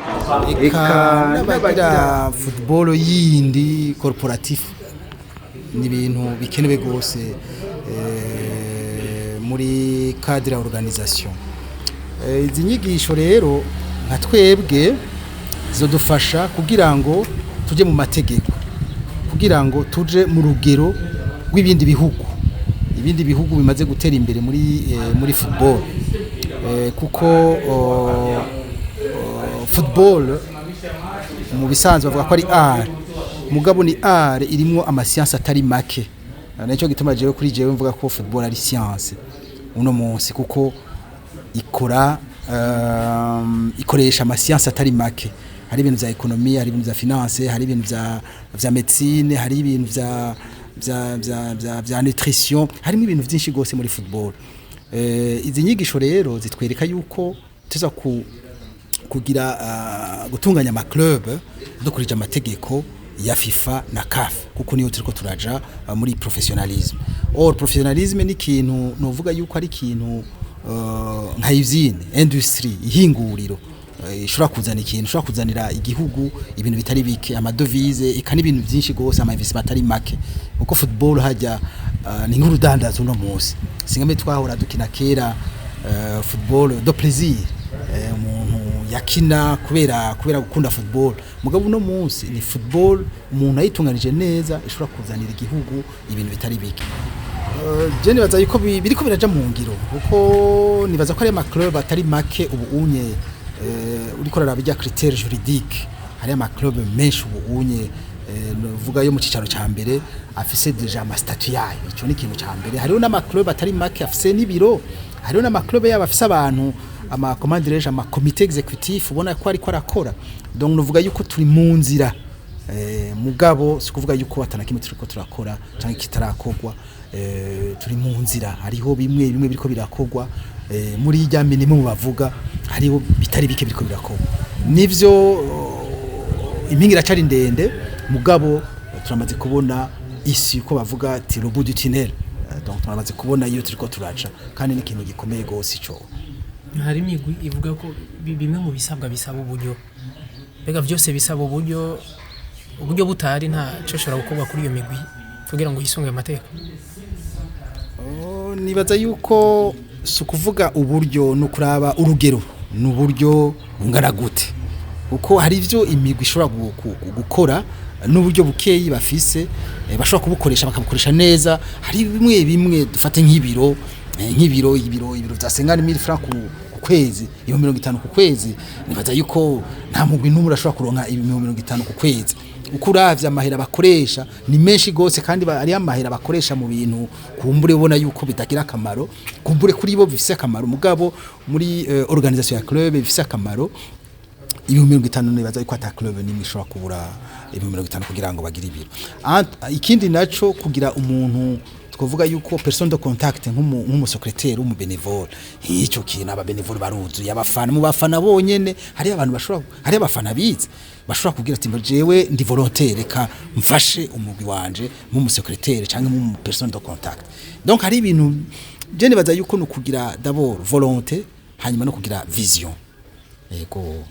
Eka n'abagira football yindi corporatif, ni ibintu bikenewe rwose muri cadre ya organisation. Izi nyigisho rero nka twebwe zizodufasha kugira ngo tuje mu mategeko, kugira ngo tuje mu rugero rw'ibindi bihugu, ibindi bihugu bimaze gutera imbere muri football, kuko football mu bisanzwe bavuga ko ari art, mugabo ni art irimwo ama sciences atari make. Nicyo gituma jewe, kuri jewe, mvuga ko football ari science uno munsi, kuko ikora ikoresha ama sciences atari make. Hari ibintu vya économie, hari ibintu vya finance, hari ibintu vya médecine, hari ibintu vya nutrition, harimo ibintu vyinshi gose muri football. Izi nyigisho rero zitwereka yuko tuza kugira gutunganya ama club dukurije amategeko ya FIFA na CAF, kuko niyo turiko turaja muri professionnalisme. Or professionnalisme ni ikintu novuga yuko ari ikintu nka usine, industrie, ihinguriro ishobora kuzana ikintu, ishobora kuzanira igihugu ibintu bitari bike, ama devises, eka n'ibintu byinshi gose, ama investissement atari make, kuko football hajya ni nk'urudandazo uno munsi. Singame twahora dukina kera football de plaisir, umuntu yakina kubera gukunda football, mugabo uno munsi ni football umuntu ayitunganije neza ishobora kuzanira igihugu ibintu bitari bike. Je nibaza yuko biriko biraja mu ngiro, kuko nibaza ko ari ama club atari make ubu unye uriko uraraba irya critère juridique, hari ama club menshi ubu unye novuga yo mu cicaro ca mbere afise déjà ama statut yayo. Ico ni ikintu ca mbere. Hariho n'ama club atari make afise n'ibiro, hariho n'ama club yabo afise abantu, ama, comment dirais-je, ama comité exécutif, ubona ko ariko arakora. Donc novuga yuko turi mu nzira, mugabo si kuvuga yuko atana kimwe turiko turakora canke kitarakorwa. Turi mu nzira, hariho bimwe bimwe biriko birakorwa muri irya minimum bavuga, hariho bitari bike biriko birakorwa. Nivyo, impinga iracari ndende, mugabo turamaze kubona isi ko bavuga ati "le bout du tunnel". Donc turamaze kubona iyo turiko turaca, kandi ni ikintu gikomeye gose ico. Hari imigwi ivuga ko bimwe mu bisabwa bisaba uburyo. Mbega byose bisaba uburyo? Uburyo butari, nta cyo ushobora gukorwa kuri iyo migwi kugira ngo yisunge amategeko? Oh, nibaza yuko si ukuvuga uburyo, ni ukuraba urugero, ni uburyo bungana gute, kuko hari ibyo imigwi ishobora gukora n'uburyo bukeyi bafise, bashobora kubukoresha, bakabukoresha neza. Hari bimwe bimwe, dufate nk'ibiro, nk'ibiro ibiro vya 50,000 francs ku kwezi, 50,000 ku kwezi. Nibaza yuko nta mugwi n'umwe urashobora kuronka 50,000 ku kwezi. Uko uravye amahera bakoresha ni menshi gose, kandi ari amahera bakoresha mu bintu kumbure ubona yuko bitagira akamaro. Kumbure kuri bo bifise akamaro, mugabo muri organisation ya club bifise akamaro 50,000, nibaza yuko ata club nimwe ishobora kubura 50,000 kugira ngo bagire ibiro. Ikindi naco, kugira umuntu twavuga yuko personne de contact, nk'umu secrétaire w'umu bénévole, ico kintu aba bénévole baruzuye. Abafana, mu bafana bonyene hari abantu bashobora, hari abafana bize bashobora kubwira ati: "Jewe ndi volontaire, reka mfashe umugwi wanje mu secrétaire canke mu personne de contact." Donc hari ibintu je nibaza yuko ni ukugira d'abord volonté, hanyuma no kugira vision. Yego.